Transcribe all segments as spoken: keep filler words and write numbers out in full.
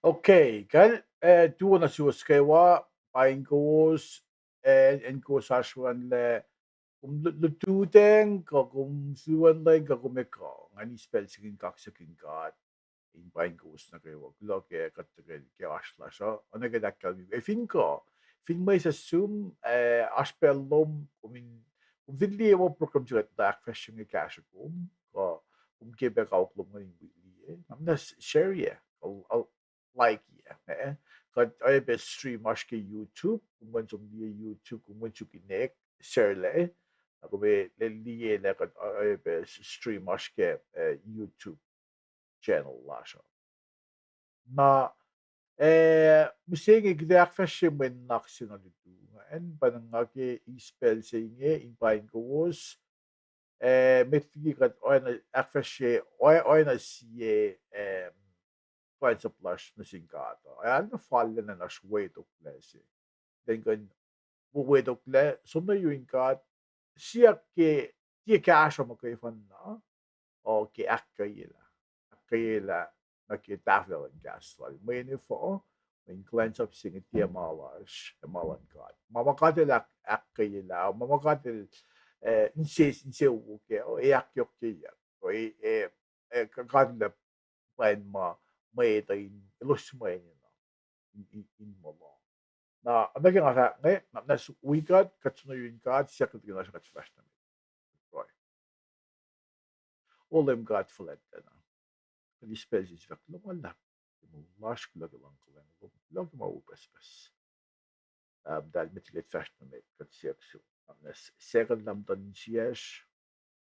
Okay, kal, eh, tuo nuh suwos kwewa, paing kowos, eh, acn kowos oasr an lah, kom lu-, lututacng, kuh kom fiwacn lwen, kuh kom ekuh, ngan eis pacl se inge in kaksakihn God, in paing kowos nuh kwewa, kuloh ke kuht tuhkweni ke oasr lasr uh, oacna ke ahkkahlwemye, eh, fin kuh, fin mwes uh sum, eh, oasr pacl lom, kom in, kom fin liye ma program se kuht ahkfahsrye inge kahsruh kom, kuh kom ke pac kawuck lom ngan in wi liye, na muhnahs share-ye, al, al, like-ye, eh? Kuht oacyacpac stream oasr ke YouTube, kom kuh in som liye YouTube, kom kuh in suk inek, share-lac, na kom ac liye lah kuht oacyacpac stream oasr ke, eh, YouTube channel lasr uh. Na, eh, mihsenge kuht ac ahkfahsrye mwe nuhnak se na lutu, acn pa nga ke eis pacl se inge in paing kowos, eh, met liki kuht oacna ahkfahsrye, oa-, oacna sie, eh, kuhlwacnsap lasr nuh sin God uh. Ac arlac fal lwen an oasr wetoklac se. Then kuh in wetoklac, som nuh yurin God, siyuck ke, tiac kahsruh muhkwena, o ke ahkkweyelah. Ahkkweyelah nuh ke tahfwelah luhn kahs lal. Mweyen efuh, mweyen kuhlwacnsap se inge tiac ma lasr, ac ma luhn God. Ma ma God el ahk-, ahkkweyelah, ma ma God el, eh, inse, insewowo kac, ac ahkyohkyeyuck. O, eh, eh, eh, God el plwacn ma mwet uh in, elos mweyen in, in, in muh lohng. Na, oacna ke nga fahk inge, na muhnahs wi kuht, kuht som nuh yurin God, siyuck kuht ke na srihk kuht fahsr nuh met. Pruhe. O Leum God fuhlwactlacna, kuht eis pacl se in sifilpac luhman luhlahp ke moul lasr, kuloh ke luhngkuhlwacng lom, kuloh ke ma wo pucspucs. Um, eltahl met liki kuht fahsr nuh met, kuht siyuck sum, na muhnahs sekuhn lah muhtuhn insiyacsr,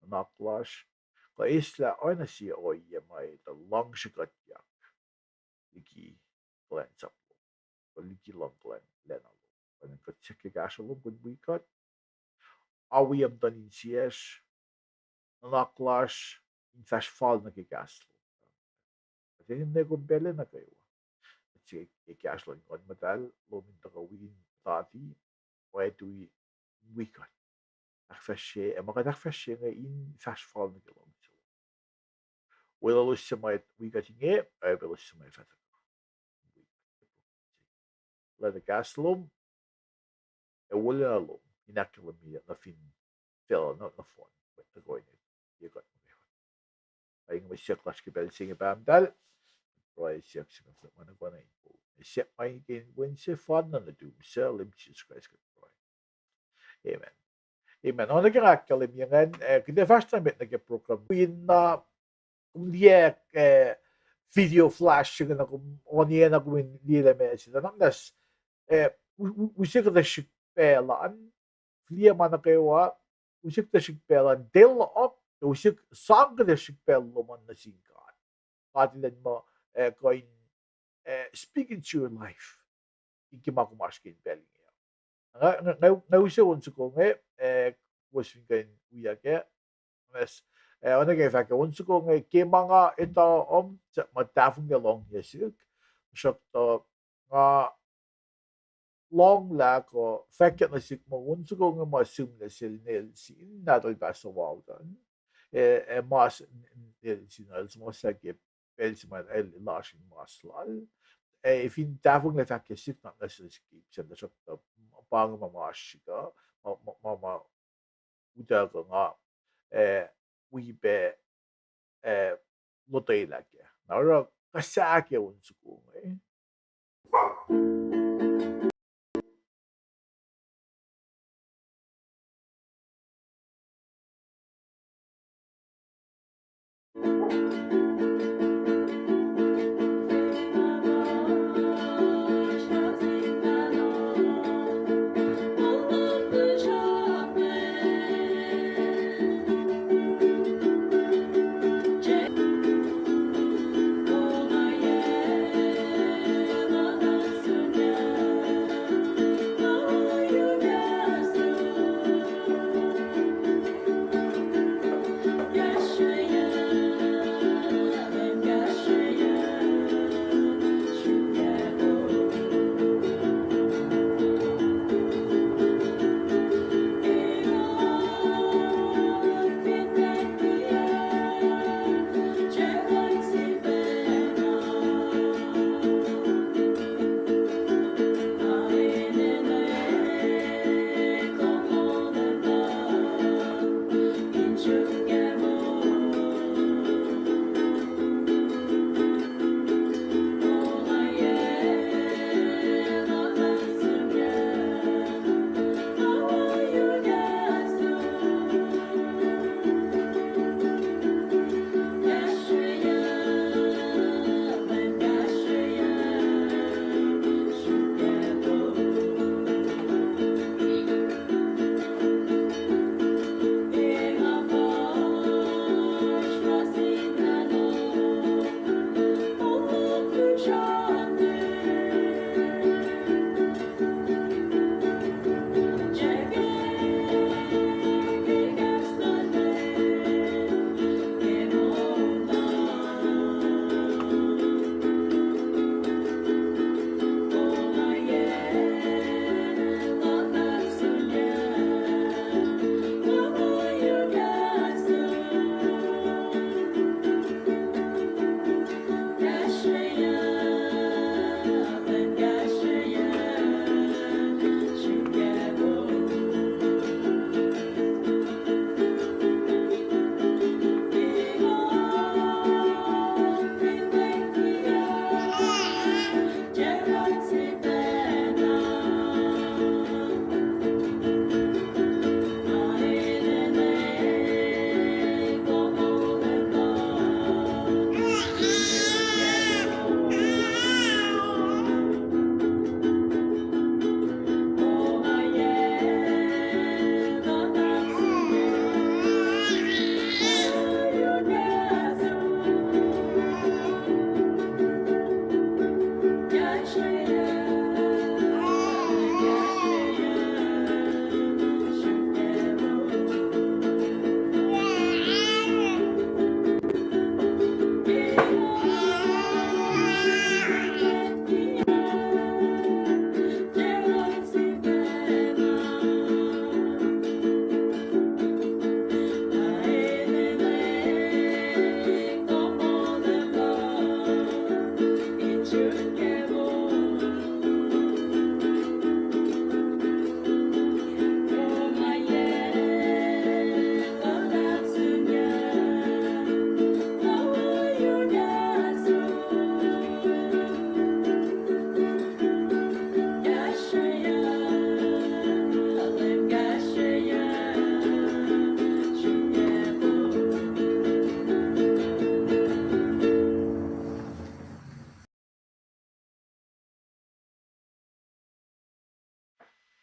nuhnak lasr, kuh eslah oacna sie ohiyac ma etuh luhngse kuhtyak liki kuhlwacnsap lom, kuh liki luhngkuhlwacng lacna lom. Pwacnwacng kuht siyuck ke kahsruh lom kom wi kuht, awiyac muhtuhn insiyacsr, nuhnak lasr, in fahsr fal nuh ke kahs lom. Kuht enenuh kom pacl nuh kwewa. Kuht siyuck ke kahsruh luhn Nguhn Muhtahl lom in tuhkuh wi in puhtati, oactui, wi kuht. Ahkfahsrye, ac ma kuht ahkfahsrye inge in fahsr fal nuh ke luhngse lom. Weluhlos suc ma wi kuht inge, ac weluhlos suc ma fah tuhkuh. Lwelah kahs lom, ac wolacna lom in ahkkahlwemye nuh fin facluh, nuh, nohfohn mwet nuh kwewa, ye kuht nuh kwewa. Pa inge mwe siyuck lasr ke pacl se inge, Pahpah muhtahl. Pruhe siyuck se inge, ma nuh kwewa in po, siyuck ma inge ke inen Wen sefanna nuhtum, suc Leum Jisus Kraist kuht pruhe. Amen. Amen. Oacna ke nga ahkkahlwemye ingacn, eh, kuht ac fahsr nuh met nuh ke program. Wi na, kom liye, eh, video flash se inge na kom on, na kom in liye lah ma se, na muhnahs, eh, u-, u-, use kuhtuh srihk pacl an, liye ma nuh kwewa, use kuhtuh srihk pacl an, deal up, use sang kuhtuh srihk pacl lom an nuh sin God. God elan muh, eh, kuh in, eh, speak into your life. Ke ma kom oasr ke in pacl inge. Nga, nga, nga, nga use on soko inge, eh, kowos fin kuh in wiyuck ah. Mes, eh, oacna ke fahk on soko inge, ke ma nga etuh, um, ma tahfonglac lohng nuh sihk, tuhsruhktuh nga lohnglah kuh fahkyak nuh sihk muh on soko inge ma sihmlac sel Nelson, nahtuhl Pastor Walton. Eh, eh, mas Nelson el suhmuhslah ke pacl se ma el lasr in mas lal. Eh, fin tahfonglac fahkyak sihk, na nuh sel sihk ip sel, tuhsruhktuh pa inge ma ma oasr srihk uh, ma, ma, ma, ma utuckuh nga, eh, wi pac, eh, lotwelah kac. Na oruh kuh sahk on soko inge.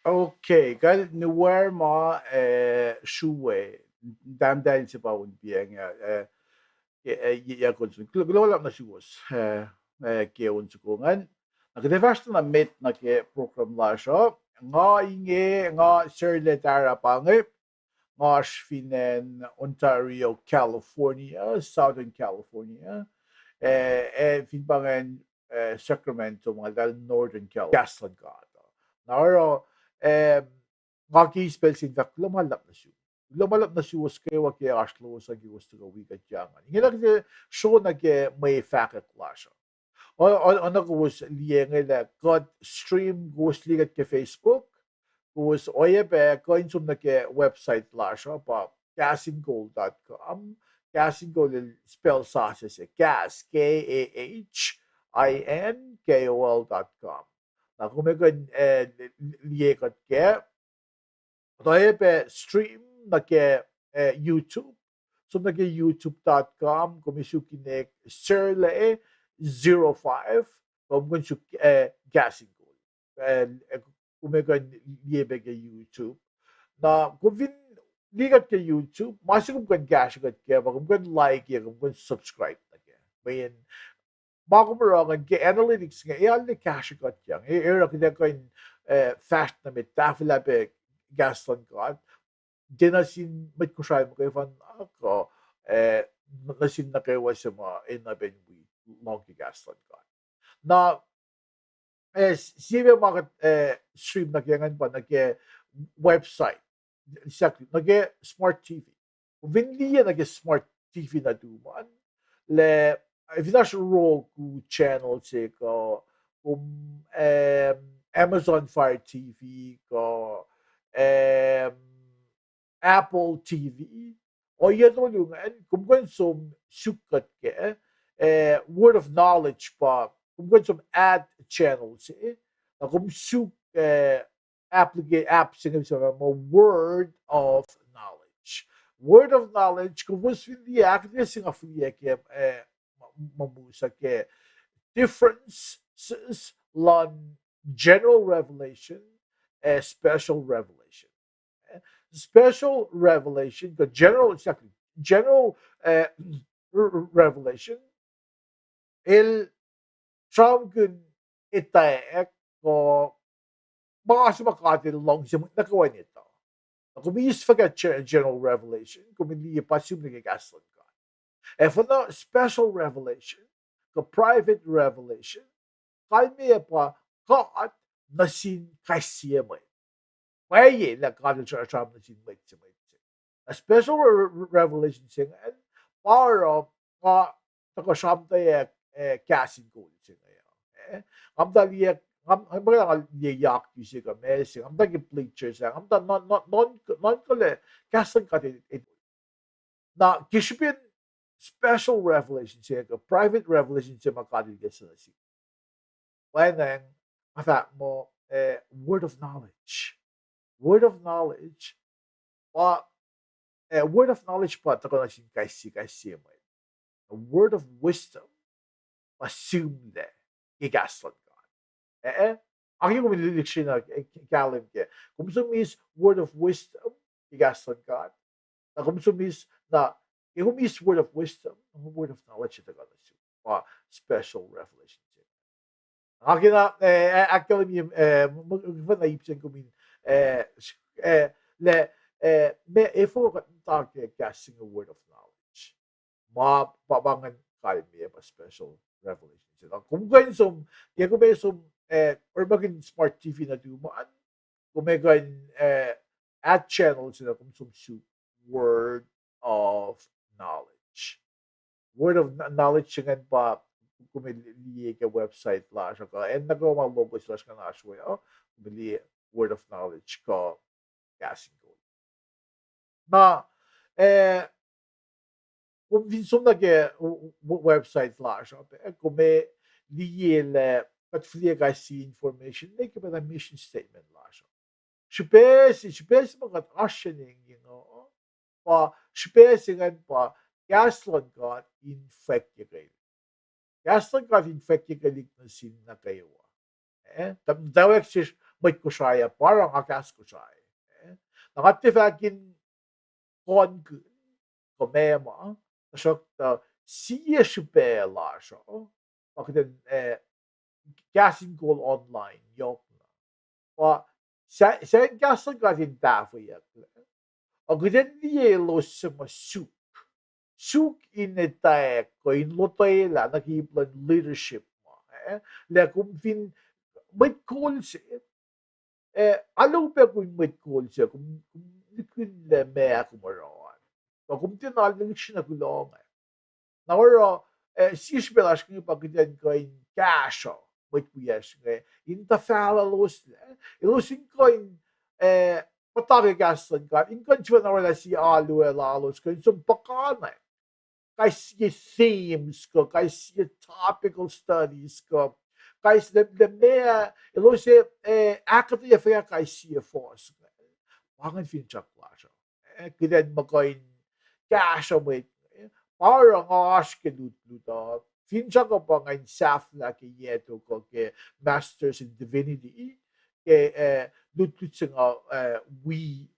Okay, kal nuwer ma, eh, srue, tahmtahel se pa un piacng, eh, eh, ye, ye, ye, kuloh ma luhlahp nuh suwos, eh, eh, ke on soko ingacn. Na kuht ac fahsr na met nuh ke program lasr uh. Nga inge, nga Serle Tara pa inge, nga oasr fin acn Ontario, California, Southern California. Eh, eh, fin pa ingacn, eh, Sacramento, ma eltahl Northern California, kahs luhn God. Na oruh, eh, nga ke eis pacl se in fahk kuloh ma luhlahp nuh sum. Kuloh ma luhlahp nuh suwos kwewa ke oasr lowos an ke kowos tuhkuh wi kuht ingacn. Ingena kuht ac sro nuh ke mwe fahkwack lasr uh. O-, o-, oacna kowos liye inge lah kuht stream, kowos liye kuht ke Facebook, kowos oacyacpac kuh in som nuh ke website lasr uh pa kahsinkol dot com. Kahsinkol el spell sasuc se, kahs, K A H I N K O L dot com. Na kom ac kuh in, eh, liye kuht kac. Oacyacpac stream nuh ke, eh, YouTube. Som nuh ke youtube dot com, kom ac suk in Serle zero five, kom kuh in suk, eh, kahsinkol. Eh, eh, kom ac kuh in liye pac ke YouTube. Na kom fin liye kuht ke YouTube, ma se kom kuh in kahsre kuht kac pa kom kuh in like ac kom kuh in subscribe nuh kac. Mweyen ma kom oruh ingacn ke analytics inge, e arlac kahsre kuht kac. E, e oruh kuht ac kuh in, eh, fahsr nuh met tahfwelah pac kahs luhn God, tiac nuh sin mwet Kosrae muhkwena, kuh, eh, nuh sin nuh kwewa se ma enenuh in wi lohng ke kahs luhn God. Na, eh, s-, sie ma kuht, eh, stream nuh ke ingacn pa nuh ke website, exactly, nuh ke smart T V. Kom fin liye nuh ke smart T V nuhtum an, lah, eh, fin oasr Roku channel se kuh, kom, em, Amazon Fire T V kuh, em, Apple T V, ohiyac tolu ingacn, kom kuh in som suk kuht kac, eh, Word of Knowledge pa, kom kuh in som add channel se, na kom suk, eh, applica-, app se inge, ma Word of Knowledge. Word of Knowledge, kowos fin liye, ahkuhtweyac se nga fihliyac ke, eh, ma, ma mihs uh ke differences luhn general revelation, eh, special revelation. Eh, special revelation, kuh general, exactly, general, eh, r-, r-, revelation, el sramsramkihn etwacack kuh ma se ma God El luhngse mwet nuh kwewa in etuh. Na kom eis fuhkah ge-, general revelation, kom liye pa sihm nuh ke kahs luhn God. Ac fin special revelation, kuh private revelation, kalmeyac pa God nuh sin kais sie mwet. Pwacye lah God El sra-, sram nuh sin mwet se, mwet se. A special re-, re-, revelation se ingacn, pa oruh nga tuhkuh sramtweack, eh, kahs in kol se inge. Eh, nga muhta liye, nga, nga muhta liye yak se kuh ma se, nga muhta ke bleachers, nga muhta nuhn, nuhn, nuhn, nuhnkuh lah kahs luhn God e, e, na ke srihpen special revelation se kuh private revelation se ma God El ke srihk nuh sihk, pwacnwacng, nga fahk muh, eh, word of knowledge. Word of knowledge, pa, eh, word of knowledge pa tuhkuh nuh sin kais sie, kais sie mwet. A word of wisdom pa sihmlac ke kahs luhn God. Eh, eh, ac ke kom lihksreni, eh, kahlwem kac, kom som eis word of wisdom ke kahs luhn God. Na kom som eis, na, ke kom eis word of wisdom, na word of knowledge tuhkuh nuh sum, pa special revelation se. Nga kena, eh, ahkkahlwemye, eh, m-, m-, muhkwena ip se kom in, eh, s-, eh, lah, eh, ma efuh kuht muhta ke kahs se inge word of knowledge. Ma pa, pa ingacn kalmeyac pa special revelation se. Na kom kuh in som, ke kom ac som, eh, orekmakihn smart T V nuhtum an, kom ac kuh in, eh, add channel se na kom som suk word of knowledge. Word of kn-, knowledge se ingacn pa, kom ac liye ke website lasr uh, kuh acn nuh kwewa ma logo se lasr ingacn oasr we uh, kom ac liye word of knowledge kuh kahs in kol. Na, eh, kom fin som nuh ke w-, w-, website lasr uh, eh, kom ac liye lah kuht fihliyac kais sie information ne ke pacna mission statement lasr uh. Srihpac se, srihpac se ma kuht oasr srihke inge uh, pa srihpac se ingacn pa kahs luhn God in fwackyuckelihk. Kahs luhn God in fwackyuckelihk nuh sin nuh kwewa. Eh, ta-, tawack sesr mwet Kosrae ah, pa oruh nga kahs Kosrae. Eh, na nga tiac fahk in konkihn kuh meac ma, tuhsruhktuh sie srihpac lasr uh, pa kuht in, eh, kahs in kol online yohk na. Pa sa-, sacn kahs luhn God in tahfweyucklac. Ac kuht in liye elos suc ma suk. Suk in etwacack kuh in lotwelah nuh ke ip luhn leadership ma, eh? Lah kom fin mwet kol se, eh, alu pac kom mwet kol se, kom, kom nihkihn lah meac kom oruh an. Kuh kom tiacna lihksreni kuloh inge. Na oruh, eh, sie srihpac lasr inge pa kuht in kuh in kahsruh mwet wiyacsr inge in tuhfahlah elos lah elos in kuh in, eh, muhta ke kahs luhn God, in kuh in sifacna orwaclah sie alu lalos kuh in som puhkantwen kais sie themes kuh kais sie topical studies kuh kais sie, lah meac elos, eh, ahkuhtweyac fuhkah kais sie fuhs inge. Pa ingacn finsrak lasr uh. Eh, kuht in muh kuh in kahsruh mwet, eh, pa oruh nga oasr ke lutlut uh, finsrak uh pa nga in sahflah ke yac tok uh ke Masters in Divinity, ke, eh, lutlut se nga, eh, wi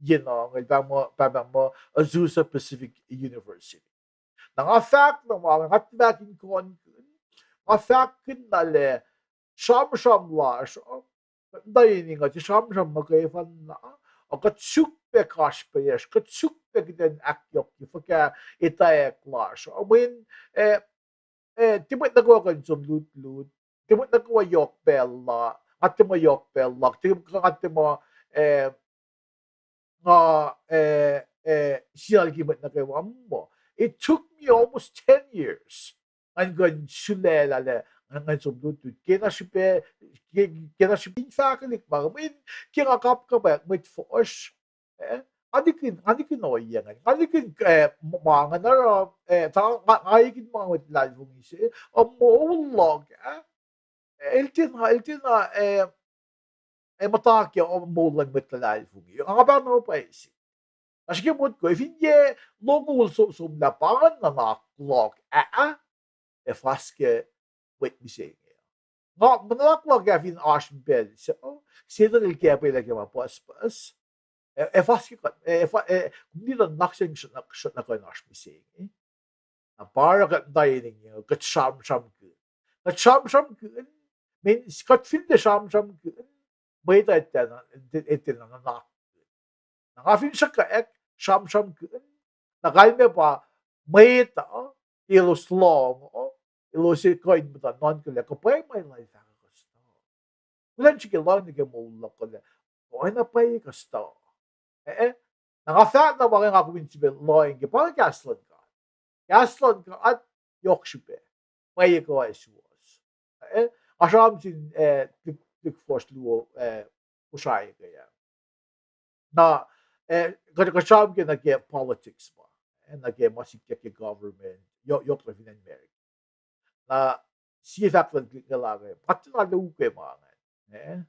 yenuh inge, pahpah muh Azusa Pacific University. Na nga fahk na ma nga tiac fahk in konkihn, nga fahk kihn na lah sramsram lasr uh, kuht muhta in inge, tiac sramsram muhkwena, ac kuht suk pac kasrpayacsr, kuht suk pac kuht in ahkyohkye fuhkah etwacack lasr uh. Mweyen, eh, eh, tiac mwet nuh kwewa kuh in som lutlut, tiac mwet nuh kwewa yohk pacl la, nga tiac muh yohk pacl la, tiac, nga tiac muh, eh, nga, eh, eh, sie liki mwet nuh kwewa muh. It took me almost ten years ngan kuh in sulaclah lah ngan, ngan som lutlut. Kena srihpac, ke-, kena srihpac in fahkwelihk ma, mweyen ke nga kapkapwack mwet fuhsr, eh, nga nihkihn, nga nihkihn ohiyac ingacn. Nga nihkihn, eh, ma ingacn oruh, eh, ta nga, nga ekihn ma mwet luhlahlfongi se, ac moul luhk ah, el tiacna, el tiacna, eh, eh, muhta ke moul luhn mwet luhlahlfongi. Nga pahna pwacye se. Na srihke motko, fin yac longoul so-, somlah pa ingacn nuhnak luhk ah, ac fas ke mwet mihsenge. Nga, nuhnak luhk ah fin oasr pacl se, oh, Setuhn el kapwack ke ma pucspucs. Ac, ac fas ke kuht, ac, ac, kom nituh nuhnak se srihk nuh, srihk nuh kuh in oasr mihsenge. Na pa oruh kuht muhta in inge, kuht sramsramkihn. Kuht sramsramkihn, mweyen kuht fin tiac sramsramkihn, mwet uh tiacna, tiacna nuhnak. Na nga fin sruhkwack sramsramkihn, na kalmac pa mwet uh, elos lohng uh, elos kuh in muhta nuhnkuh lah kuh pwacye ma lal fahk uh kuh stuh. Kuloh srihke lohng nuh ke moul luhk uh lah oacna pwacye kuh stuh. Eh, eh. Na nga fahk na ma inge nga kom in sifacna lohng ke pa inge kahs luhn God. Kahs luhn God yohk srihpac. Pwacye kuh ac suwohs. Eh, nga sramsram sin, eh, lihk, lihk fuhsr luo, eh, Kosrae ke ah. Na, eh, kuht, kuht sramsram ke nuh ke politics ma, eh, nuh ke ma sikyak ke government, yohk, yohk nuh fin acn America. Na sie fahk luhn lihk inge lah, eh, kuht tiacna ukwe ma ingacn, eh.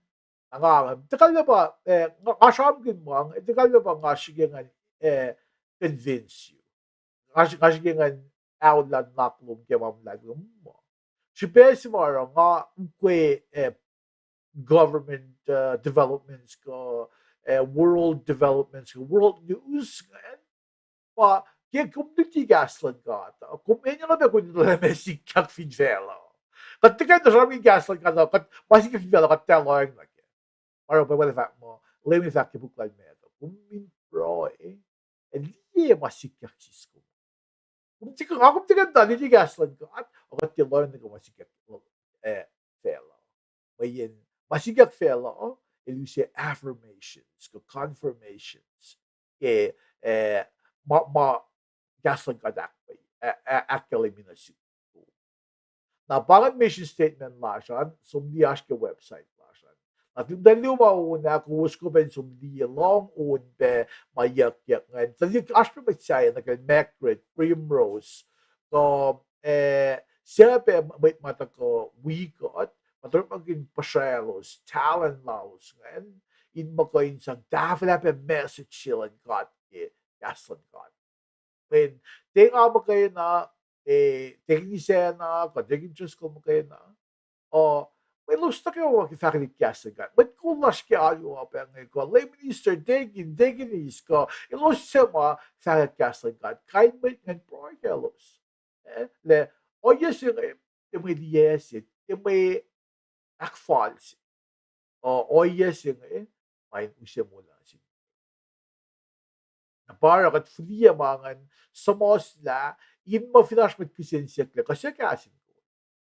Na nga, tiac kalmac pa, eh, nga, nga sramsramkihn ma inge, tiac kalmac pa nga srihke ngan, eh, convince you. Nga srihke ngan aollah nuhnak lom ke ma luhlahp muh. Srihpac se ma oruh nga ukwe, eh, government, uh, developments kuh, eh, world developments kuh world news ingacn. Pa ke kom luti kahs luhn God, kom enenuh pac kom in liye ma sikyak fin facluh. Kuht tiac kuh in sramsramkihn kahs luhn God, kuht ma sikyak fin facluh kuht tiac lohacng nuh kac. Oruh Bible fahk muh, Leum el fahk ke puk lal Matthew, kom in pruhe ac liye ma sikyak siskom. Kom tiac kuh, nga kom tiac kuh in tuh luti kahs luhn God, ac kuht tiac lohacng nuh ke ma sikyak, eh, facluh. Mweyen ma sikyak facluh, el use affirmations kuh confirmations ke, eh, ma, ma kahs luhn God ahk-, eh, eh, ahkkahlwemye nuh sum. Na pa ingacn mission statement lasr an, som liye oasr ke website lasr an. Na tuhlihk muhtwacn luo ma on ah, kowos kuh pac in som liye, lohng on pac ma yuckyak ingacn. Tuhlihk oasr pac mwet sahyac nuh kacl Margaret, Primrose, kuh, eh, suc pac mwet ma tuhkuh wi kuht, ma orekmakihn puhsralos, talent lalos ingacn, in muh kuh in sang tahfwelah pac message se luhn God ke kahs luhn God. Mweyen tiac nga muhkwena, eh, Deacon Isacna, kuh Deacon Driscoll muhkwena, uh, mweyen elos nuh kwewa ke fahkwelihk kahs luhn God. Mwet lasr ke alu uh pa inge kuh lay minister, deacon, deaconess kuh elos suc ma fahkwack kahs luhn God, kain mwet ingacn pruhe kaclos. Eh, lah ohiyac se inge, tiac mwe liyac se, tiac mwe ahkfal se. Uh, ohiyac se inge, ma in use moul luhn nuh sin. Na pa oruh kuht fihliyac ma ingacn, suhmuhslah, in muh fin oasr mwet kihsen siyuck lah kase kahs in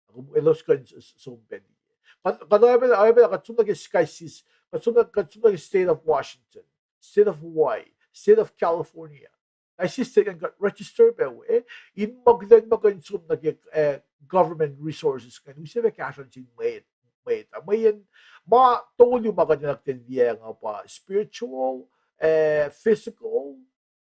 kol, elos kuh in s-, s-, som pac liye. Kuht, kuht oacyacpac, oacyacpac kuht som nuh ke s-, kais sie, kuht som nuh, kuht som nuh ke State of Washington, State of Hawaii, State of California. Kais sie state ingacn kuht register pac we, in muh kuht in muh kuh in som nuh ke, eh, government resources ingacn, use pac kahsruh nuh sin mwet, mwet. Mweyen ma tolu ma kuht enenuh kuht in liyacacng uh pa spiritual, eh, physical,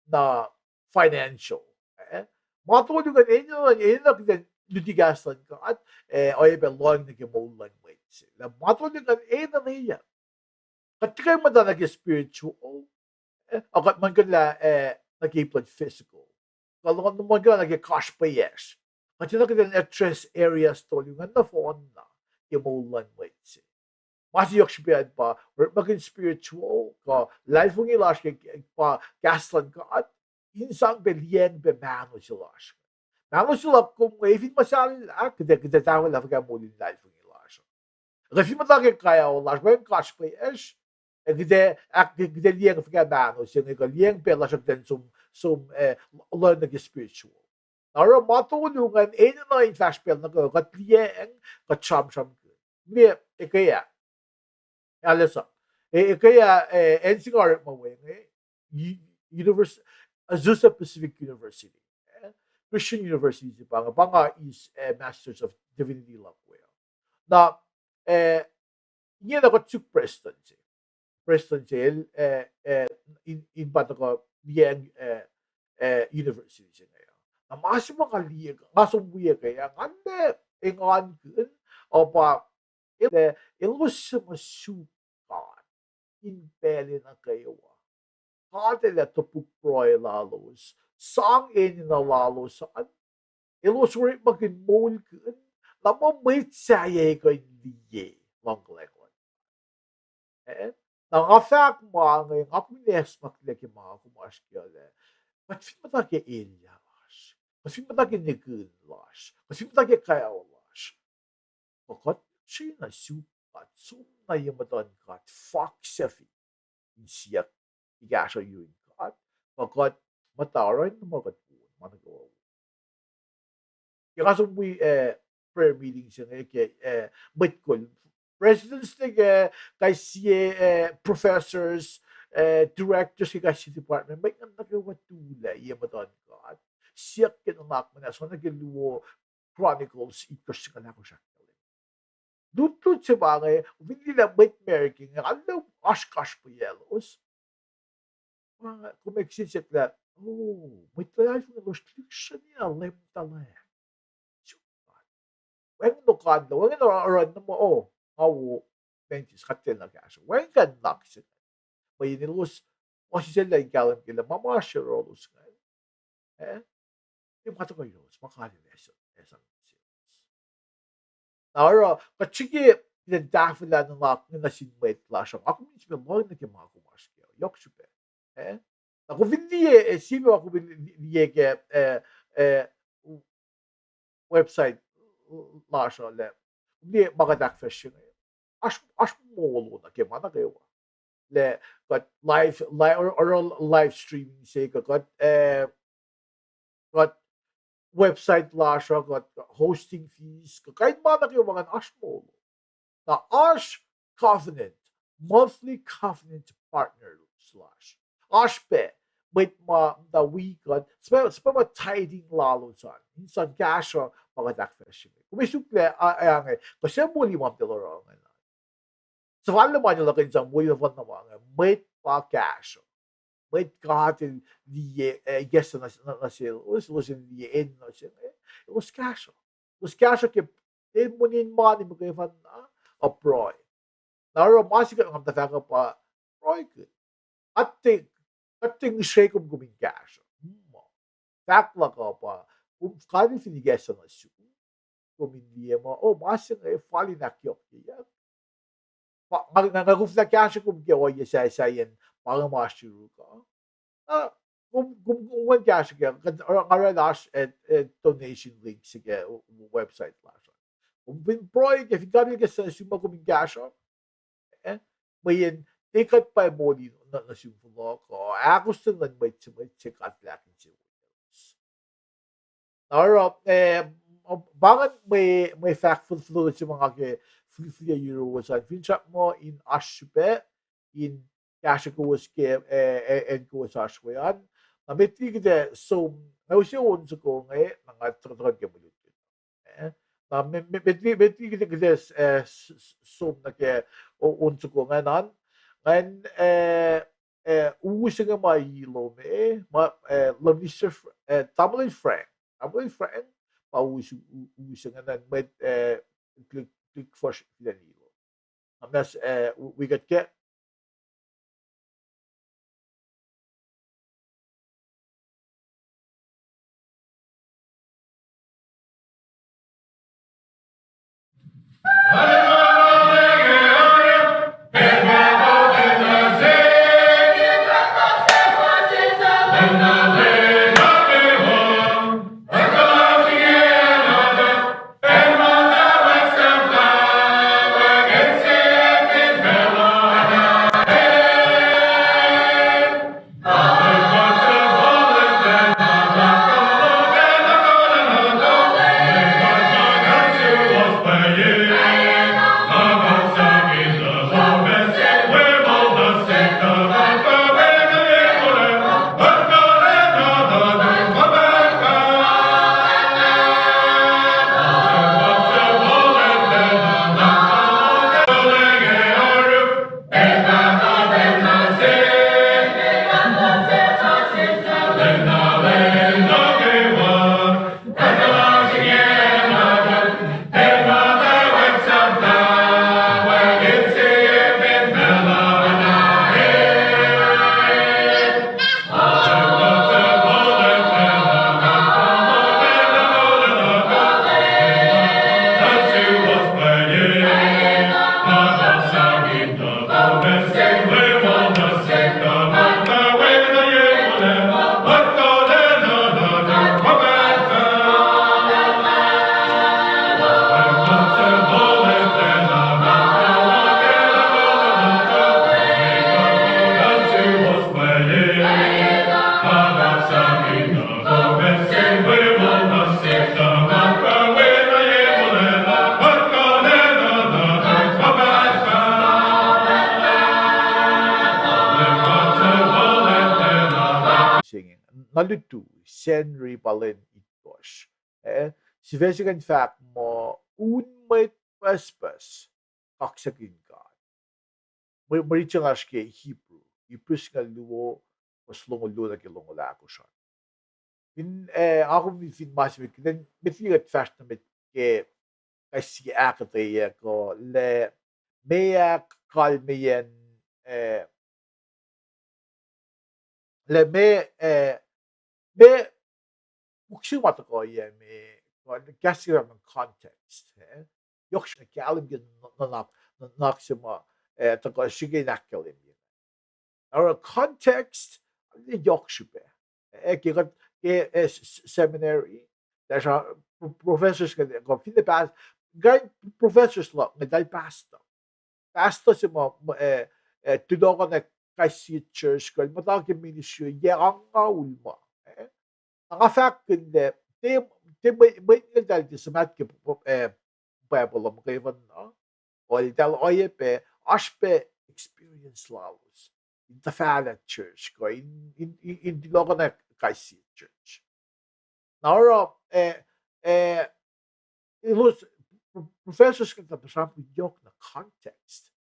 na financial. Eh, ma tolu ingacn enenuh, enenuh kuht in luti kahs luhn God, eh, oacyacpac lohacng nuh ke moul luhn mwet se. Lah ma tolu ingacn enenweyuck. Kuht tiac kuh in muhta nuh ke spiritual, eh, a kuht muhlkuhnlah, eh, nuh ke ip luhn physical. Kuht muhlkuhnlah nuh ke kasrpweyacsr. Kuht enenuh kuht in address areas tolu ingacn nohfohnna ke moul luhn mwet se. Ma se yohk srihpac an pa orekmakihn spiritual, kuh luhlahlfongi lasr ke, ke pa kahs luhn God, in sang pac liyacacng pac mahno se lasr. Mahno se luhk kom inge fin muhsahllah, kuht ac, kuht ac tahfwelah fuhkah moul in luhlahlfongi lasr. Kuht fin muhta ke kaio lasr, wacngihn kasrpweyacsr, ac kuht ac, ac kuht ac liyacacng fuhkah mahno se inge, kuh liyacacng pacl lasr uh kuht in som, som, eh, lohacng nuh ke spiritual. Na oruh ma tolu ingacn enenuh in fahsr pacl nuh kwewa, kuht liyacacng, kuht sramsramkihn. Liye, ekuh ah. Alu sa. E-, ekuh ah, eh, acn se nga orekma we inge, U-, Univers-, Azusa Pacific University. Eh, Christian University se pa inge, pa inge is, eh, Masters of Divinity luhk we uh. Na, eh, inge na kuht suk prestuhn se. Prestuhn se el, eh, eh, in, in pa tuhkuh liyacacng, eh, eh, university se inge uh. Na ma se ma nga liye, nga som wi ekuh ah, nga lah engankihn, uh, pa, el, eh, elos suc ma suk God in pacl nuh kwewa. God El ac topuk pruhe lalos, sang enenuh lalos an, elos orekmakihn moulkihn, na muh mwet sahyac kuh in liye luhngkuhlwacng luhn. Eh? Na nga fahk ma inge, nga kom in acsmaklac ke ma kom oasr ke lah, kuht fin muhta ke elyah lasr, kuht fin muhta ke nihkihn lasr, kuht fin muhta ke kaio lasr, kuh kuht srihna suk God, som na ye muhtuhn God, faksafi in siyuck, in kahsruh yurin God, kuh kuht muhta oruh in muh kuht wo, ma nuh kwewa wo. Ke nga som wi, eh, prayer meeting se inge ke, eh, mwet kol, presidents nuh ke, kais sie, eh, professors, eh, directors ke kais sie department, mwet ingacn nuh kwewa tulac ye muhtuhn God. Siyuck ke nuhnak muhnahs, oacna ke luo Chronicles, itkohsr singucul ahkosr ahkkahlwemye. Lutlut se pa inge, fin liye lah mwet America inge, arlac oasr kasrpweyaclos. Ma, kom ac kihsen siyuck lah, oh, mwet luhlahlfongi elos lihksreni na Leum tuhlac. Suk God. Wacngihn okanlah, wacngihn oruh, oruh na muh, oh, nga wo Baptist, kuht tiacna kahsruh. Wacngihn kuh nuhnak se. Mweyen elos, ma sisaclah in kahlwem ke lah ma ma oasr yohrohlos ingacn, eh, tiac ma tuhkuh yohrohlos, ma God El ac sang, ac sang nuh selos. Na oruh, kuht srihke in tahfwelah nuhnak inge nuh sin mwet lasr uh, nga kom in sifilpac lohacng nuh ke ma kom oasr ke, yohk srihpac. Eh? Na kom fin liye, eh, sifilpac ma kom fin liye ke, eh, eh, website lasr uh lah, liye ma kuht ahkfahsrye inge. Oasr, oasr molo nuh ke ma nuh kwewa. Lah kuht live, live, or, or live streaming se kuh kuht, eh, kuht website lasr uh, kuht hosting fees, kuh kain ma nuh kwewa ingacn oasr molo. Na oasr covenant, monthly covenant partners lasr. Oasr pac mwet ma muhta wi kuht, suhpwacma, suhpwacma tithing lalos an in sang kahsruh ma kuht ahkfahsrye. Kom ac suk lah, a, a, inge, kuh suc moli ma muhta oruh ingena. Suhfal luhman luhk in sang moli nohfohnna ma inge, mwet pa kahsruh. Mwet God El liye, eh, ikacslah nuh, nuh, nuh selos, elos in liye acn nuh se inge, elos kahsruh. Elos kahsruh ke temon in mani muhkwena, a pruhe. Na oruh ma se kuht nga muhta fahk uh pa pruhe kuht. Kuht tiac, kuht tiac ngihsre kom kom in kahsruh. Hmm. Fahk luhk uh pa, kom, God El fin ikacslah nuh sum, kom in liye muh, oh, ma se inge fal in ahkyohkyeyuck. Pa, nga, nga, nga koflah kahsre kom ke ohiyac sahyac sahyac an, pa inge ma oasr yuruk uh. Na, kom, kom, kom kuh in kahsre ke, kuht, nga oraclah oasr, eh, eh, donation link se ke website lasr uh. Kom fin pruhe ke, fin God El ke sum ma kom in kahsruh, eh, mweyen tiac kuht pa moli nuh, nuh sum fohlohk uh, ahkostwen luhn mwet se, mwet se God El ahkinsewowoye. Na oruh, eh, pa ingacn mwe, mwe fahk fol-, fohlohk se ma nga ke fil-, fihliyac yuruwos an, finsrak muh in oasr srihpac in kahsre kowos ke, eh, eh, acn kowos oasr we an. Na met liki kuht ac som, nga use on soko inge, na nga tuhkuh, tuhkuh ke mwe lutlut. Eh, na me, me, met liki, met liki kuht ac, kuht ac, eh, s-, s-, som nuh ke o-, on soko ingacn an. Ngan, eh, eh, u se inge ma Ilo me, ma, eh, Lum Mister Fr-, eh, Tamuhlwel Frank. Tamuhlwel Frank, pa u se, u, u se ingacn an mwet, eh, klik, klik fuhsr filan Ilo. Amnas, eh, wi, wi kuht ke Singing. Na lutu, Sacnri pa lwen itkohsr. Eh, sifac se kuh in fahk muh, un mwet pucspucs, kaksakihn God. Mwe, mwe riti se inge oasr ke Hebrew, Hebrew singucul luo, fuhs longoul luo nuh ke longoul ahkosr an. Fin, eh, nga kom fin, fin ma se met, kuht in met liki kuht fahsr nuh met ke kais sie ahkuhtweyac kuh lah meac kalmeyacn, eh, lah meac, eh, meac, puk se ma tuhkuh oyac me, kuh kahs se ma context, eh? Yohk srihpac kahlwem ke nuhnak, nuhnak se ma, eh, tuhkuh srihke in ahkkahlwemye. Oruh context, yohk srihpac. Eh, ke kuht, ke, eh, s-, s-, seminary, tuhsruhk pro-, professors kuh, kuh fin pahs-, kuh professors luhk inge eltahl pastor. Pastor se ma, ma, eh, eh, tulohkohnak kais sie church kuh el muhta ke ministry yac angngaul ma, eh. Na nga fahk kuh lah, tiac, tiac mwe, mwe eltahl tiac suhmaht ke, eh, Bible uh muhkwena. Eltahl oacyacpac, oasr pac experience lalos in tuhfahlah church kuh in, in, in, in tulohkohnak kais sie church. Na oruh, eh, eh, elos, pro-, professors kuhtuh pa sramsram yohk na context.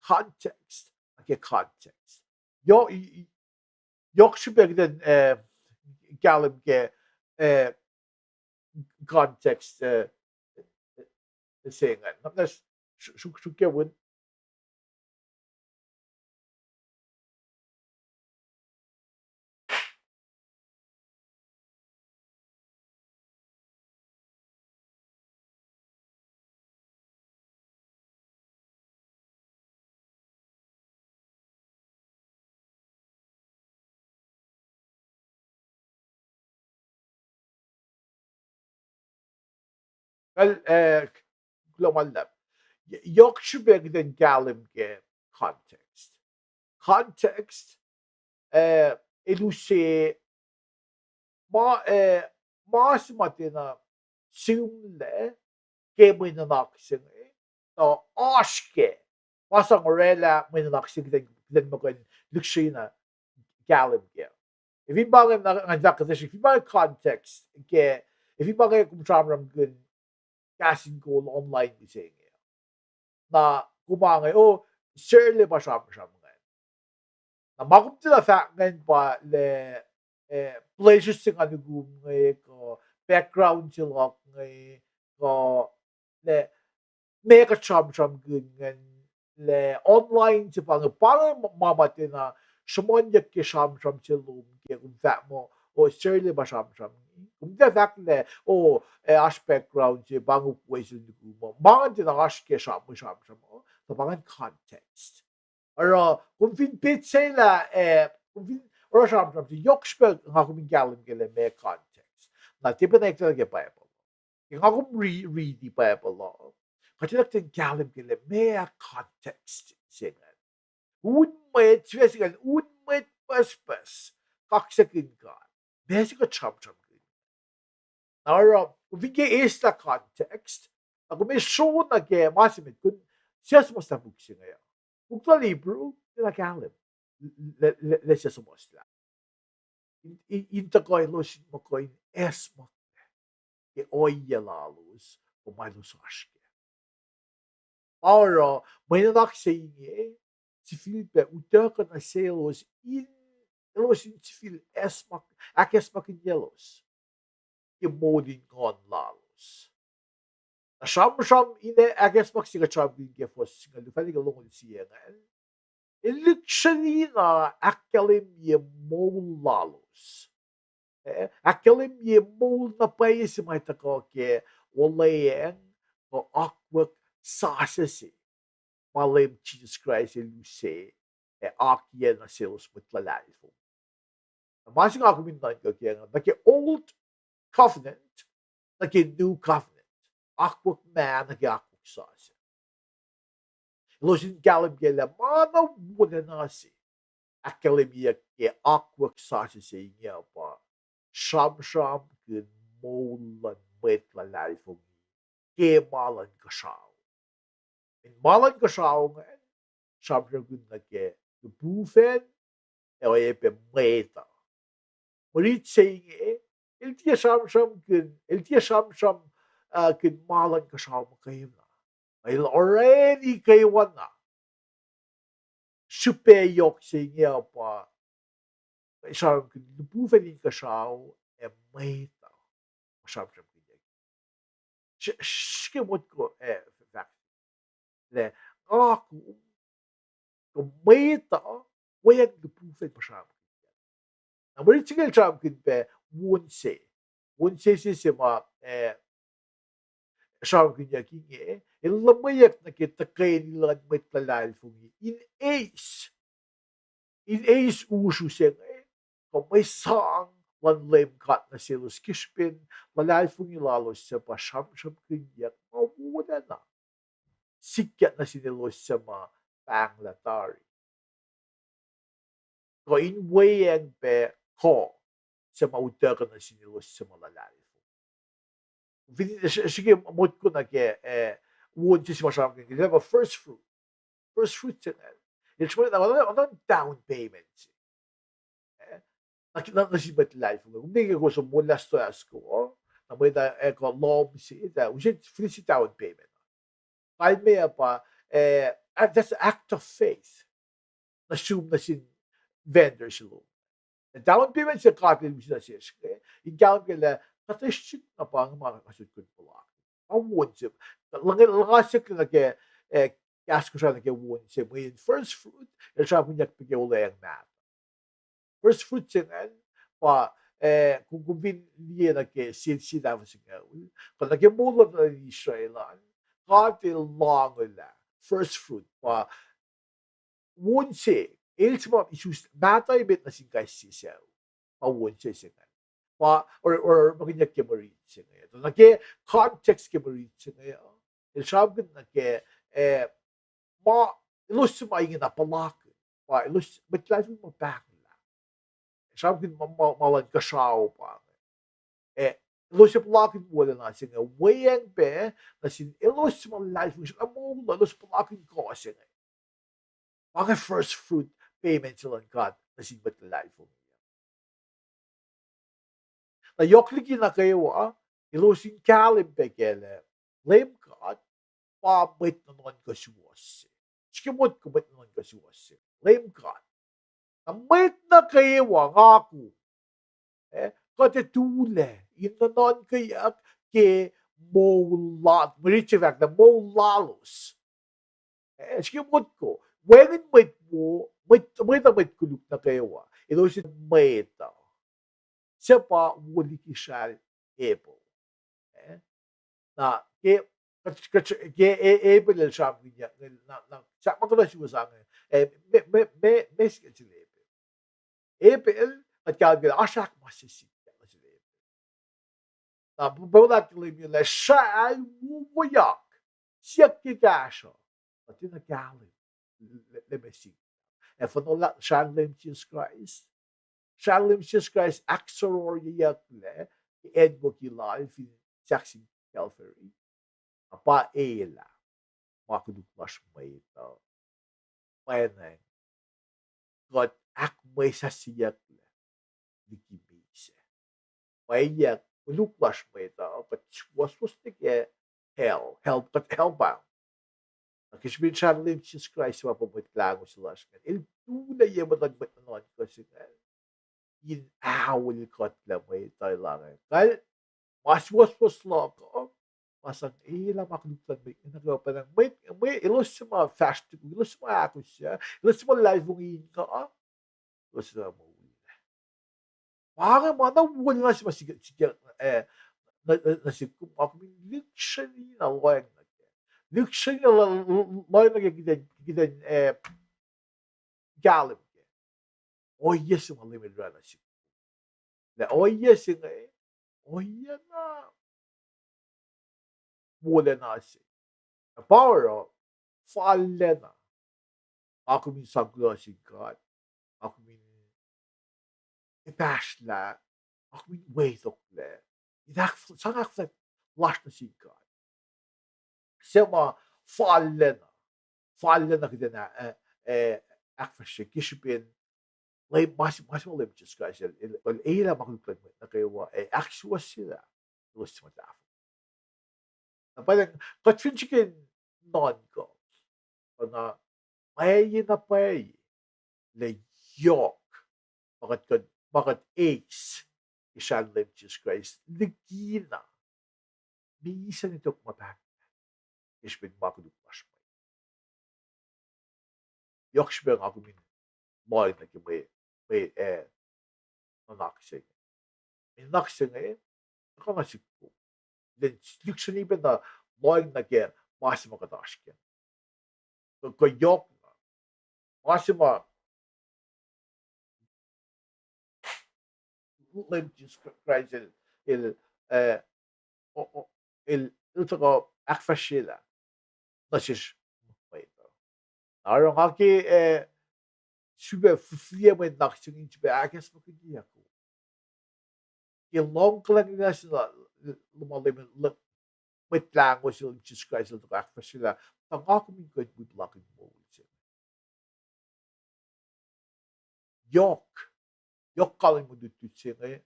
Context, nuh ke context. Yohk, i-, i-, yohk srihpac kuht in, eh, kahlwem ke, eh, context, eh, se ingacn. Na, na, suk, suk, suk ke win. Kal, eh, kuloh ma luhlahp. Yohk srihpac kuht in kahlwem ke context. Context, eh, el use ma, eh, ma se ma tiacna sihmlac ke mwe nuhnak se inge, tuh oasr ke, ma sang orwaclah mwe nuhnak se kuht in, kuht in muh kuh in lihksreni kahlwem kac. Efin pa inge na ngan fahk kuhtuh srihk, fin pa inge context ke, efin pa inge kom sramsramkihn kahs in kol online mihsenge, na kom inge, oh, Sarla pa sramsram ingacn. Na ma kom tiacna fahk ingacn pa lah, eh, pleasure se nga nukum inge, kuh background se luhk inge, kuh lah meac kuht sramsramkihn ingacn, lah online se pa inge, pa inge ma, ma tiacna sruhmuhnyuck ke sramsram se lom ke kom fahk muh, oh, Sarla pa sramsram inge. Kom tiac fahk lah, oh, eh, oasr background se pa inge, ukwe se nukum uh. Ma ingacn tiacna oasr ke sram, mwe sramsram uh, tuh pa ingacn context. Oruh kom fin petsac lah, eh, kom fin oruh sramsram se, yohk srihpac nga kom in kahlwem ke lah meac context. Na tiac pacna eklac ke Bible. Ke nga kom ri-, riti Bible uh, kuht enenuh in kahlwem ke lah meac context se ingacn. Un mwet, sifac se ingacn, un mwet pucspucs kaksakihn God. Meac se kuht sramsramkihn? Na oruh, fin ke eslah context, na kom ac sro nuh ke ma se met, kom suhmuhslah puk se inge uh. Puk lal Hebrew, tiacna kahlwem lah, lah, lah suhmuhslah. In, in, in tuhkuh elos in muh kuh in acsmak ke ohiyac lalos, kuh ma elos oasr kac. Pa oruh, mwe nuhnak se inge, sifilpac utuckuh nuh selos in, elos in sifil acsmak, ahkacsmakihnyelos ke moul in nguhn lalos. Na sramsram in ahkacsmak se kuht sramsramkihn ke fuhs singucul luo fahk ke longoul sie ingacn, el lihksreni na ahkkahlwemye moul lalos. Eh, ahkkahlwemye moul na pwacye se ma tuhkuh ke olweacng kuh akwuck sasuc se ma Leum Jisus Kraist el use ac akiyac nuh selos mwet luhlahlfongi. Na ma se nga kom in nuhnkuh kac ingacn, nuh ke old covenant, nuh ke new covenant, akwuck mah nuh ke akwuck sasuc. Elos in kahlwem kac lah ma na wolacna se ahkkahlwemyeyuck ke akwuck sasuc se inge uh pa sramsramkihn moul luhn mwet luhlahlfongi ke ma luhn kuhsrao. In ma luhn kuhsrao ingacn, sramsramkihn nuh ke lihpufacn, ac oacyacpac mwet uh. Mwe rit se inge, el tiac sramsramkihn, el tiac sramsram, uh, kihn ma luhn kuhsrao muhkwena. El orani kwewana. Srihpac yohk se inge uh pa sramsramkihn lihpufacn inkuhsrao ac mwet uh. Sramsramkihn, srihke motko, eh, fahk lah nga kom, kuh mwet uh, weacng lihpufacn ma sramsramkihn. Na mwe rit se inge el sramsramkihn pac won se. Won se se se ma, eh, sramsramkihnyuck inge, el luhmweyuck nuh ke tuhkweni luhn mwet luhlahlfongi in eis, in eis usru se inge, kuh mwe sang luhn Leum God nuh selos ke srihpen luhlahlfongi lalos suc pa sramsramkihnyuck ma wolacna sikyak nuh sin elos suc ma pahnglah tari, kuh in weacng pac kuh suc ma utuckuh nuh sin elos suc ma luhlahlfongi. Fin srihke motko nuh ke, eh, won se se ma sramsramkihn, first fruit. First fruit se ingacn, el srihke na, na, na down payment se, eh, na, na, nuh sin mwet luhlahlfongi. Kom liye ke kowos molwelah stoasko, na mwet uh, eh, kuh lohm se, tuh use fihl se down payment. Kalmeyac pa, eh, that's act of faith nuh sum nuh sin vendor se lom. Na down payment se God El use nuh sesr inge, in kahlwem kac lah kuht ac srihk na pa inge ma nga sot kuh in puhlakihn. Pa won se, luhngse, luhngse se nuh ke, eh, kahs Kosrae nuh ke won se, mweyen first fruit el sramsramkihnyuck pac ke olweacng mahtuh. First fruit se ingacn pa, eh, kom, kom fin liye nuh ke sie, sie tahfuh singucul, kuh nuh ke moul luhn Israel an, God El loangulah first fruit pa won se, el se ma isus mahtuh emet nuh sin kais sie sucu, pa won se se ingacn. Pa, or, or, ma kinyuck ke marine se inge. Tuh nuh ke context ke marine se inge, el sramsramkihn nuh ke, eh, ma, elos se ma ingena puhlakihn. Pa, elos mwet luhlahlfongi ma pahnglah. Sramsramkihn ma, ma, ma luhn kuhsrao pa inge. Eh, elos se puhlakihn wolacna se inge, weacng pac, nuh sin elos se ma luhlahlfongi, srackna moul, elos puhlakihn kuh se inge. Pa inge first fruit payment se luhn God nuh sin mwet luhlahlfongi. Na yohk liki nuh kwewa, elos in kahlwem pac kac lah Leum God pa mwet nuhnuhnkuh suwohs se. Srihke motko mwet nuhnuhnkuh suwohs se, Leum God. Na mwet nuh kwewa nga kom, eh, kuht ac tulac in nuhnuhnkweyuck ke moul la-, mwe riti fahk lah moul lalos. Eh, srihke motko, wacngihn mwet wo, mwet, mwet uh mwet koluk nuh kwewa, elos in mwet uh. Suc pa wo liki sral Abel. Eh, na ke, ke, ke Abel el sramsramkihnyuck, na, na sahp ma kuhtuh suwos ange, eh, me, me, me, me sikyak sel Abel. Abel, kuht kahlwem ke oasr ahkmas se sikyak nuh sel Abel. Na pwepuh lat ke Leum lah sral wowoyak, siyuck ke kahsruh, kuht tiacna kahlwem lah, lah ma sikyak. Ac fuhnuh lah srah Leum Jisus Kraist, srah Leum Jisus Kraist ahksohrohryeyucklac ke acnwucki lal fin sahk sin Calvary. Na pa elah ma koluk lasr mwet uh. Pwacnwacng kuht ahkmwesahsyeyucklac liki misac. Pwacye, koluk lasr mwet uh, kuht suwohswohs nuh ke hell, hell, kuht hellbound. Na ke srihpen srah Leum Jisus Kraist ma pa Mwet Lahngo se lasr ingacn, el tulac ye muhtuhn mwet nuhnuhnkuh se ingacn in aol kuhtlac mwet uh. Elah inge kal ma suwohswohs luhk uh, ma sang elah ma koluk luhn mwet nuh kwewa, pwacnwacng mwet, mwet, elos se ma fahsr tukuk, elos se ma ahkos, elos se ma luhlahlfongi in God, elos se ma moul. Pa inge ma na wolacna se ma sikyak, sikyak, eh, nuh, nuh, nuh sihk kom, ma kom in lihksreni na lohacng nuh kac. Lihksreni na lo-, lo-, lohacng nuh kac, kuht in, kuht in, eh, kahlwem kac ohiyac se ma Leum El oraclah nuh sihk kom. Lah ohiyac se inge, ohiyac na wolacna se. Na pa oruh, fallacna, nga kom in sang kuloh nuh sin God, nga kom in epahsrlah, nga kom in wetoklac, in ahk-, sang ahkfuhlwact lasr nuh sin God. Se ma fallacna, fallacna kuht in, eh, eh, ahkfahsrye ke srihpen Leum, ma se, ma se ma Leum Jisus Kraist el, el, el elah ma koluk luhn mwet nuh kwewa, ac ahksuwohsyelah elos suc ma tahfuh. Na pwacnwacng kuht fin srihke in nuhnkuh, pa na pwacye na pwacye, lah yohk ma kuht, kuht, ma kuht eis ke srah Leum Jisus Kraist likina misac nuh tok ma pahtpaht ke srihpen ma koluk lasr mwet. Yohk srihpac nga kom in lohacng nuh ke mwe, mwe, eh, nuhnak se inge. Mwe nuhnak se inge, tuhkuh nuh sihk kom, lihksreni pacna lohacng nuh ke ma se ma kuht oasr kac. Kuh, kuh yohk na, ma se ma Leum Jisus Kraist el, el, eh, o, o, el, el tuhkuh ahkfahsryelah nuh sesr mwet uh. Na oruh nga ke, eh, sifilpac fihliyac mwe nuhnak se inge in sifilpac ahkacsmakihnye kom ke luhngkuhlwacng se na, luhma Leum, Mwet Lahngo se Leum Jisus Kraist el tuhkuh ahkfahsryelah, tuh nga kom in kuh in wi puhlakihn moul se. Yohk, yohk kalmacn mwe lutlut se inge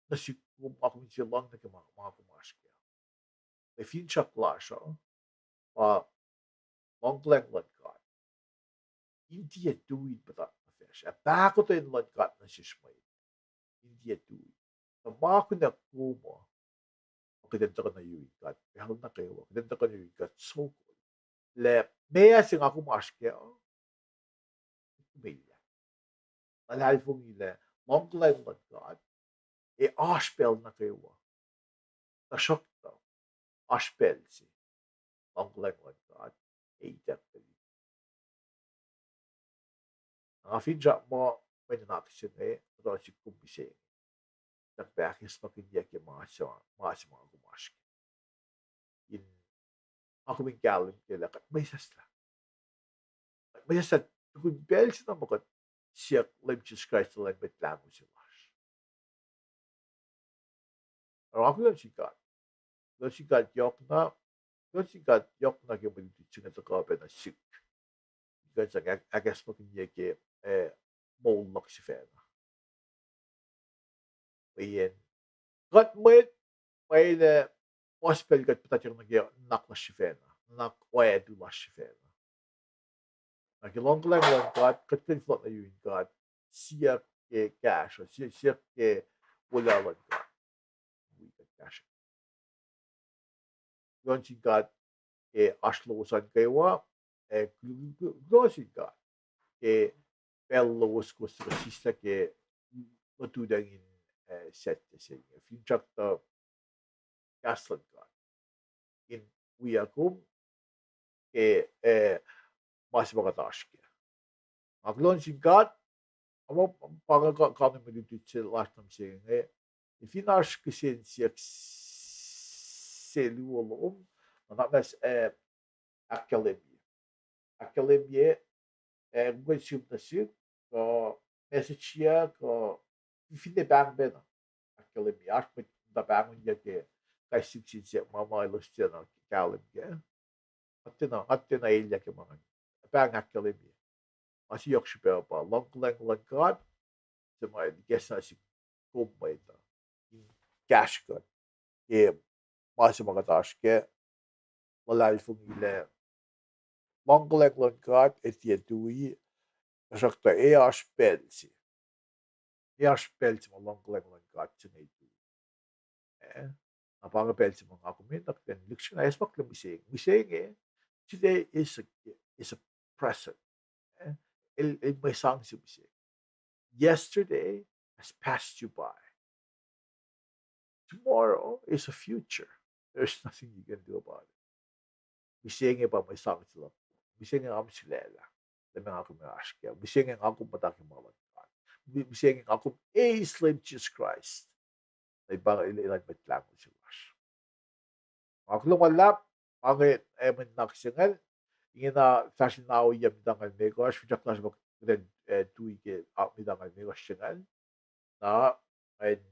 nuh sihk kom, ma kom in se lohng nuh ke ma, ma kom oasr kac. Mwe finsrak lasr uh pa luhngkuhlwacng luhn God in tiac tui in puhtat nuh facsr, ac pahkotwen luhn God nuh sesr mwet in tiac tui. Tuh ma kunac kom uh, kuht in tuhkuh nuh yurin God pacl nuh kwewa, kuht in tuhkuh nuh yurin God sokol. Lah meac se nga kom oasr kac uh, kom elah. Luhlahlfongi lah luhngkuhlwacng luhn God ac oasr pacl nuh kwewa. Tuhsruhktuh oasr pacl se luhngkuhlwacng luhn God ac ituckyang. Nga finsrak muh mwe nuhnak se inge kuhtuh sihk kom mihsenge. Tuh pac ahkacsmakihnyac ke ma se, ma se ma kom oasr ke. In, ma kom in kahlwem ke lah kuht mwesahslah. Mwesahslah tukun pacl se na ma kuht siyuck Leum Jisus Kraist elan Mwet Lahngo se lasr. Oruh kuloh nuh sin God. Kuloh nuh sin God yohk na, kuloh nuh sin God yohk na ke mwe lutlut se inge tuhkuh pacna sihk. Kuht sang ahk-, ahkacsmakihnyac ke, eh, moul luhk sifacna. Mweyen kuht mwet, mweyen, eh, puhs pacl kuht puhtatyang nuh ke nuhnak lasr sifacna, nuhnak oatu lasr sifacna. Na ke luhngkuhlwacng luhn God, kuht kuh in fohlohk nuh yurin God, siyuck ke kahsruh, si-, siyuck ke wolacna luhn God. Wi kuht kahsruh. Kuloh nuh sin God ke oasr lowos an kwewa, ac kuloh nuh sin God ke pacl lowos kowos sislah ke lututacng in, eh, Saturday se inge. Finsrak tuh kahs luhn God in wi kom ke, eh, ma se ma kuht oasr kac. Nga kuloh nuh sin God, a ma pa inge ka-, kain mwe lutlut se lasr nuh mihsenge, fin oasr kihsen siyuck se luo lom, na na mas, eh, ahkkahlwemye. Ahkkahlwemye, eh, kom kuh in suk nuh sihk, kuh message-ya, kuh finne pahng pacna. Ahkkahlwemye, oasr mwet muhta pahngonyuck ke kais sie kihsen siyuck ma ma elos tiacna kahlwem kac. Nga tiacna, nga tiacna elyah ke ma inge. Pahng ahkkahlwemye. Ma se yohk srihpac pa luhngkuhlwacng luhn God, se ma ikacsna sin kom mwet uh, in kahsrwe kuht ke ma se ma kuht oasr kac, luhlahlfongi lah luhngkuhlwacng luhn God ac tiac tui, tuhsruhktuh ac oasr pacl se. Ac oasr pacl se ma luhngkuhlwacng luhn God se inge tui. Eh, na pa inge pacl se ma nga kom enenuh kuht in lihksreni, acsmaklac mihsenge. Mihsenge, today is a, is a present. Eh, el, el mwe sang se mihsenge. Yesterday has passed you by. Tomorrow is a future. There's nothing you can do about it. Mihsenge pa mwe sang se luhk. Mihsenge nga kom sulaclah. Leum, nga kom oasr kac. Mihsenge nga kom muhta ke ma luhn God. Mi-, mihsenge nga kom eis Leum Jisus Kraist. Na pa inge el, elan Mwet Lahngo se lasr. Nga kuloh ma luhlahp, ma inge, eh, mwe nuhnak se ingacn, ingena fahsr in ohiyac muhta ngal mekohsr, finsrak lasr pa kuht in, eh, tui ke, ah, muhta ngal mekohsr se ingacn. Na, in